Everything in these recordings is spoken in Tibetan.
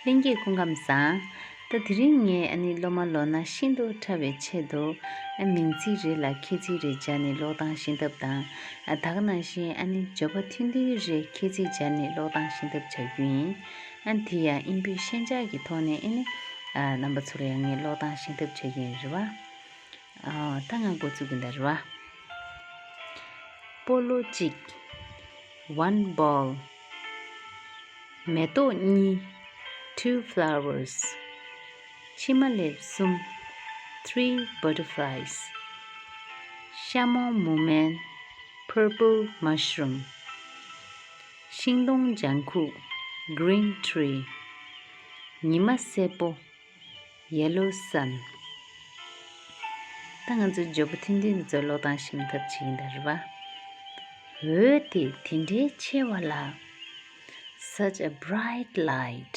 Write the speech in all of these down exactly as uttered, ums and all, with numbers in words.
ལྷན་རྒྱས་སྐུ་ཁམས་བཟང་། ད་དེ་རིང་ངས་ཨ་ནི་སློབ་མ་ལོ་ན་ཤིན་ཏུ་ཕྲ་བའི་ཆེད་དུ། ཨ་མིང་ཚིག་རེ་ལ་ཁྱད་ཚིག་རེ་སྦྱར་ནས་ཀློག་སྟངས་ཤེས་ཐབས་དང་། ཨ་ད་ག་ནང་བཞིན་ཨ་ནི་བརྗོད་པ་ཐུང་ཐུང་རེ་ཁྱད་ཚིག་སྦྱར་ནས་ཀློག་སྟངས་ཤེས་ཐབས་བྱ་རྒྱུ་ཡིན། ཨ་དེ་ཡང་དབྱིན་བོད་ཤན་སྦྱར་གྱི་ཐོག་ནས་ཨ་ནི། ཨ་རྣམ་པ་ཚོ་ལ་ཡང་ངས་ཀློག་སྟངས་ཤེས་ཐབས་བྱ་རྒྱུ་ཡིན་རེད་བ། ཨ་ད་ང་འགོ་ཚུགས་ཀྱི་འདུག་རེད་བ། སྤོ་ལོ་གཅིག one ball. མེ་ཏོག་གཉིས two flowers. མཆིལ་མ་ལེབ་གསུམ three butterflies. ཤ་མོང་མུ་མེན purple mushroom. ཤིང་སྡོང་ལྗང་ཁུ green tree. ཉི་མ་སེར་པོ yellow sun. ད་ང་ཚོའི་བརྗོད་པ་ཐུང་ཐུང་འདི་ཚོ་ཀློག་སྟངས་ཤེས་ཐབས་བྱེད་ཀྱི་འདུག་རེད་བ། འོད་དེ་དེ་འདྲའི་ཆེ་བ་ལ། Such a bright light.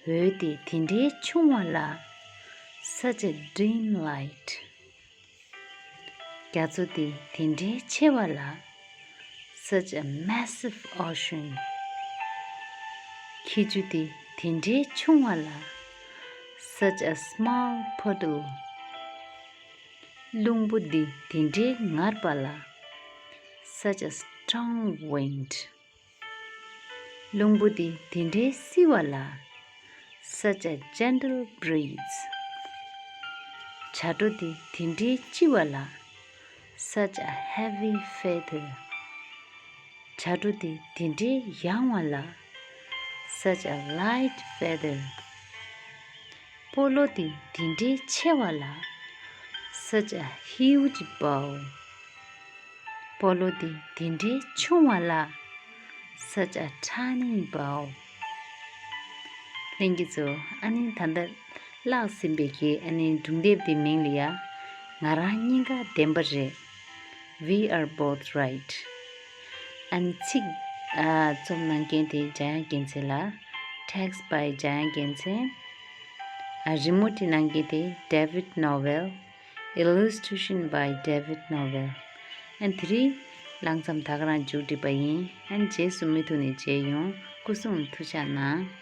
འོད་དེ་དེ་འདྲའི་ཆུང་བ་ལ། Such a dim light. རྒྱ་མཚོ་དེ་དེ་འདྲའི་ཆེ་བ་ལ། Such a massive ocean. ཁྱི་ཆུ་དེ་དེ་འདྲའི་ཆུང་བ་ལ། Such a small puddle. རླུང་བུ་འདི་དེ་འདྲའི་ངར་པ་ལ། Such a strong wind. རླུང་བུ་འདི་དེ་འདྲའི་བསིལ་བ་ལ། Such a gentle breeze. བྱ་སྒྲོ་འདི་དེ་འདྲའི་ལྕི་བ་ལ། Such a heavy feather. བྱ་སྒྲོ་འདི་དེ་འདྲའི་ཡང་བ་ལ། Such a light feather. སྤོ་ལོ་འདི་དེ་འདྲའི་ཆེ་བ་ལ། Such a huge bowl. སྤོ་ལོ་འདི་དེ་འདྲའི་ཆུང་བ་ལ། Such a tiny bowl. ལྷན་རྒྱས་ཚོ། ཨ་ནི་ད་ལྟ་བཀླགས་ཟིན་པའི་གི་ཨ་ནི་སྒྲུང་དེབ་དེ་མིང་ལ་ཡ། ང་རང་གཉིས་ཀ་བདེན་པ་རེད། We are both right. ཨ་ནི་ཚིག་ཨ་རྩོམ་གནང་མཁན་དེ་འཇམ་དབྱངས་རྒྱལ་མཚན་ལགས། Text by འཇམ་དབྱངས་རྒྱལ་མཚན། ཨ་རི་མོ་བྲིས་གནང་མཁན་དེ་David Novell. Illustration by David Novell. ཨ་ནི་དེ་རིང་ལྷག་མཚམས་ད་ག་རང་མཇུག་སྒྲིལ་པ་ཡིན། ཨ་ནི་རྗེས་སུ་མུ་མཐུད་ནས་མཇལ་ཡོང་། སྐུ་གཟུགས་ཐུགས་ཅག་གནང་།